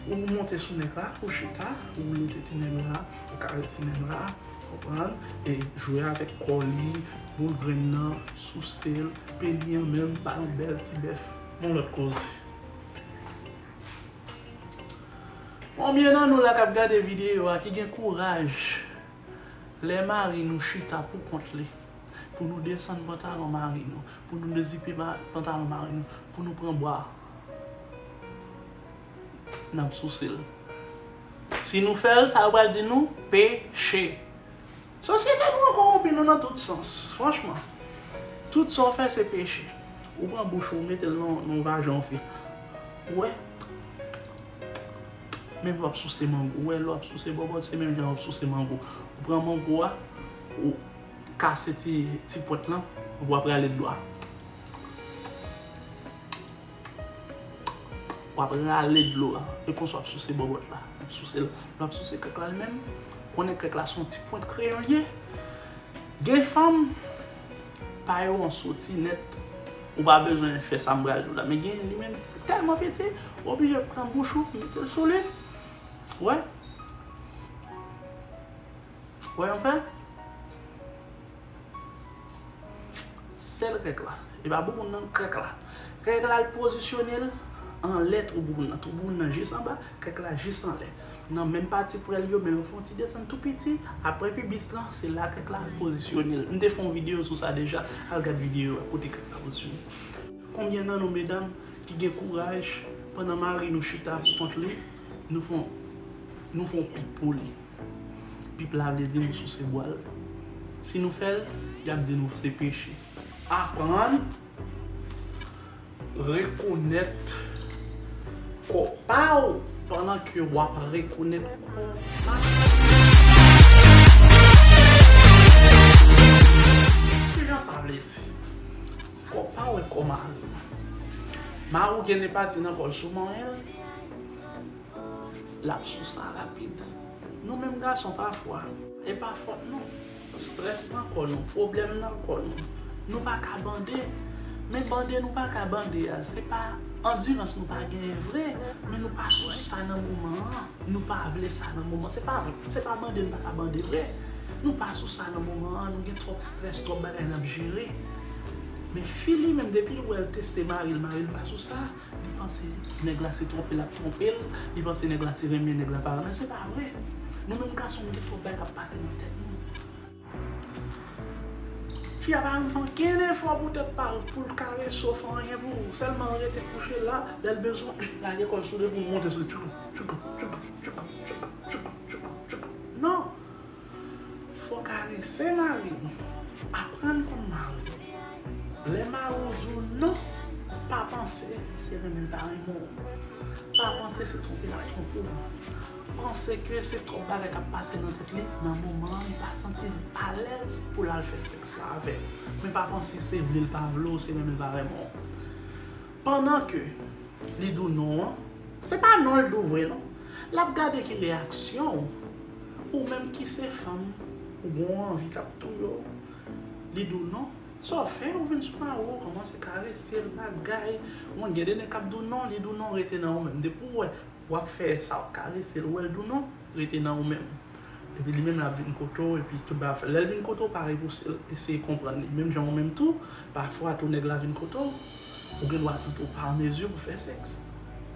Ou monte sou nèg la, ou chita, ou woule tete nèg la, ou karese nèg la, konprann, e jwe avèk kò li, boul grenn nan, souse l, peni an menm, ba l yon bèl ti bèf, yon lòt koze. Konbyen nan nou la k ap gade videyo a ki gen kouraj lè mari nou chita pou kont li, pou nou desann pantalon mari nou, pou nou dezipe ma- pantalon mari nou, pou nou pran bwa, n ap souse l? Si nou fè l, sa yo pral di nou peche. Sosyete nou an kowonpi nou nan tout sans, franchman. Tout sa w fè se peche. Ou pran bouch ou, ou mete l nan, nan vajan yon fi. Ou wè? Menm lè w ap souse mango, ou wè lè w ap souse bòbòt, se menm jan w ap souse mango. Ou pran mango a, ou kase ti, ti pwent lan, ou ap rale dlo a. W ap rale dlo a. E konsa w ap souse bòbòt la. W ap souse l. Lè w ap souse krèk la li menm, konnen krèk la se yon ti pwent kreyon l ye. Gen fanm, pa yo an soti nèt. Ou pa bezwen fè sa m pral di w la. Men gen li menm, se tèlman piti, ou oblije pran bouch ou, mete l sou li. Wè? Wè yon fè? Sèl krèk la. E pa bouboun nan, krèk la. Krèk la, l pozisyone l anlè twou bouboun nan. Twou bouboun nan jis anba, krèk la jis anlè. Nan menm pati pwèl yo, men l fè yon ti desann tou piti, apre pibis lan, se la krèk la, l pozisyone l. M te fè yon videyo sou sa deja, al gad videyo a, kote krèk la pozisyone. Konbyen nan nou, medam, ki gen kouraj, pandan mari nou chita pou kont li, nou fè yon, nou fè yon pip pou li? Pip la vle di nou souse bwa l. Si nou fè l, y ap di nou se peche. Aprann rekonèt kò pa w pandan ke w ap rekonèt kò pa w. Kijan sa vle di? Kò pa w e kò mari w. Mari w gen de pati nan kò l, si w manyen l, l ap sou sa rapid. Nou menm gason, pafwa, e pa fòt nou. Strès nan kò nou, pwoblèm nan kò nou. Nou pa ka bande. Men bande nou pa ka bande a, se pa andirans nou pa genyen vre, men nou pa sou sa nan moman an. Nou pa vle sa nan moman. Se pa, se pa bande n pa ka bande vre. Nou pa sou sa nan moman an, nou gen twòp strès, twòp bagay n ap jere. Men fi li menm, depi l wè l teste mari l, mari l pa sou sa, li panse nèg la se twonpe l ap twonpe l, li panse nèg la se renmen nèg la pa renmen l. Se pa vre. Nou menm gason, nou gen twòp bagay k ap pase nan tèt nou. Fi a pa janm fè ankenn efò pou tèt pa l, pou l karese w, fè anyen pou ou. Sèlman l rete kouche la, lè l bezwen, lage kò l sou li pou l monte sou li. Tchoukou, tchoukou, tchoukou. Non! Fò w karese mari w. Aprann konn mari w. Lè mari w di w non, pa panse se renmen l pa renmen w. Pa panse se twonpe l ap twonpe w. Panse ke se twòp bagay k ap pase nan tèt li nan moman an, li pa santi l alèz pou l al fè sèks la avè w. Men pa panse se vle l pa vle w, se renmen l pa renmen w. Pandan ke li di w non an, se pa non l di w vre non. L ap gade ki reyaksyon w. Ou menm ki se fanm, ou gen yon anvi k ap touye w. Li di w non. Sa w fè, ou vin sou mari w, kòmanse karese l, bagay. Ou konn gen de nèg k ap di w non, li di w non, rete nan ou menm. Depi w wè w ap fè sa, w ap karese l, ou wè l di w non, rete nan ou menm. Epi li menm l ap vin kote w, epi tout bagay ap fèt. Lè l vin kote w, pa repouse l, eseye konprann li. Menm jan ou menm tou, pafwa tou nèg la vin kote w, ou gen dwa santi w pa an mezi pou fè sèks.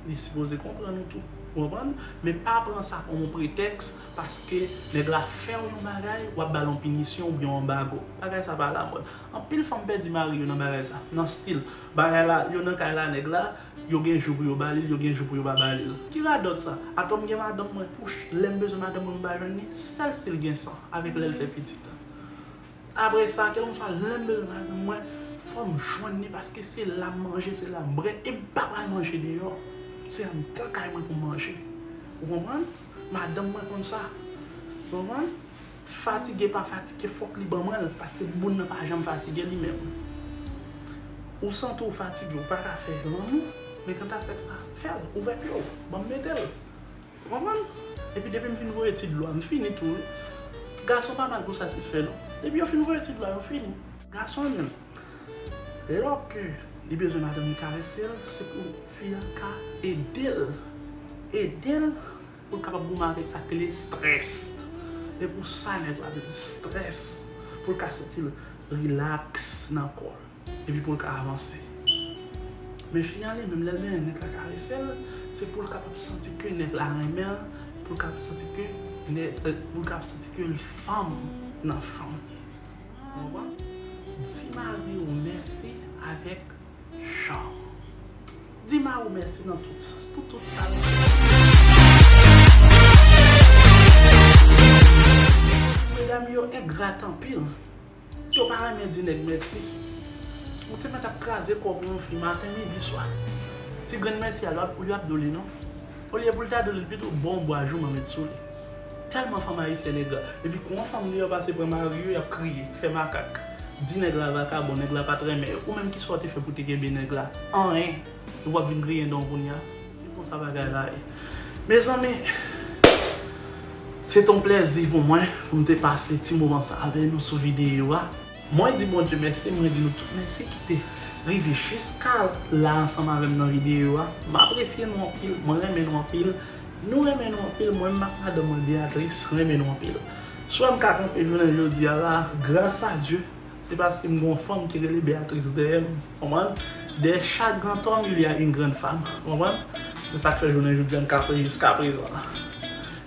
Li sipoze konprann ou tou. Ou konprann? Men pa pran sa kòm yon pretèks, paske nèg la fè w yon bagay, w ap ba l yon pinisyon oubyen yon anbago. Bagay sa pa alamòd. Anpil fanm pèdi mari yo nan bagay sa, nan stil. Bagay la, yo nan kay la, nèg la, yo gen jou pou yo ba li l, yo gen jou pou yo pa ba li l. Ki radòt sa? Atò m gen madanm mwen, pouch, lè m bezwen madanm mwen, m pa jwenn li, sèl si l gen san, avèk lè l fè pitit. Apre sa, kèlkeswa lè m bezwen madanm mwen, fò m jwenn li, paske se la m manje, se la m bwè, e m pa pral manje deyò. Se anndan kay mwen pou m manje. Ou konprann? Madanm mwen konn sa. Ou konprann? Fatige pa fatige, fòk li ban mwen l, paske moun nan pa janm fatige li menm. Ou santi w fatige, ou pa ka fè lanmou, men kanta sèks la, fè l, ouvè pye w, ban m mete l. Ou konprann? Epi depi m fin voye ti dlo a, m fini tou, wi. Gason pa mal pou satisfè, non. Depi yo fin voye ti dlo a, yo fini. Gason an menm, lè ke li bezwen madanm li karese l, se pou fi a ka ede l. Ede l pou l kapab goumen avèk sa k rele strès. E pou sa nèg la bezwen strès, pou l ka santi l rilaks nan kò l. Epi pou l ka avanse. Men fi an li menm, lè l benyen nèg la karese l, se pou l kapab santi ke nèg la renmen l, pou l kapab santi ke nèg, euh, pou l kapab santi ke l fanm nan fanm li. Ou konprann? Di mari w mèsi avèk jan w. Di mari w mèsi nan tout sans, pou tout sa l fè. Medam yo engrat anpil. Yo pa renmen di nèg mèsi. Ou te mèt ap kraze kò w pou yon fi maten, midi, swa. Ti grenn mèsi a, l ap, li ap di w li non. Olye pou l ta di w li, l pito ba w yon bwa jouman met sou li. Tèlman fanm ayisyèn engra. Epi kou yon fanm deyò pase pran mari yo, y ap kriye, fè makak. Di nèg la vakabon, nèg la pa t renmen yo. Ou menm kisa w te fè pou te kenbe nèg la? Anyen. Epi w ap vin griyen dan w kounye a. Se konsa bagay la ye. Mezanmi, se t on plèzi pou mwen pou m te pase ti moman sa avè nou sou videyo a. Mwen di Bondye mèsi, mwen di nou tout mèsi ki te rive jiska la ansanm avè m nan videyo a. M apresye nou anpil, mwen renmen nou anpil, nou renmen nou anpil, mwen menm ak madanm mwen Beatrice renmen nou anpil. Si w wè m ka kanpe jounen jodi a la, gras a Dye, se paske m gen yon fanm ki rele Beatrice dèyè m, konprann? Derrière chaque grand homme, il y a une grande femme, konprann? Se sa k fè jounen jodi a m kanpe jiska prezan la.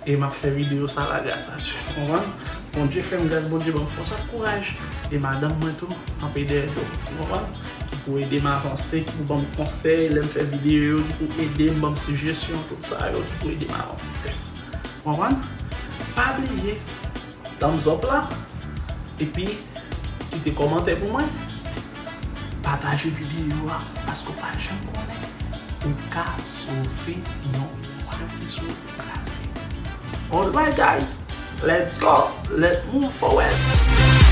E m ap fè videyo sa la gras a Dye. Ou konprann? Bondye fè m gras, Bondye ban m fòs ak kouraj. E madanm mwen tou, kanpe dèyè do m. Ou konprann? Ki pou ede m avanse, ki pou ban m konsèy lè m fè videyo yo, ki pou ede m, ban m sijesyon, tout sa yo, ki pou ede m avanse plis. Ou konprann? Pa bliye, thumbs up la, epi kite kòmantè pou mwen. Pataje videyo a, paske w pa janm konnen ou ka sove yon fanm ki sou kraze. Alright guys, let's go, let's move forward.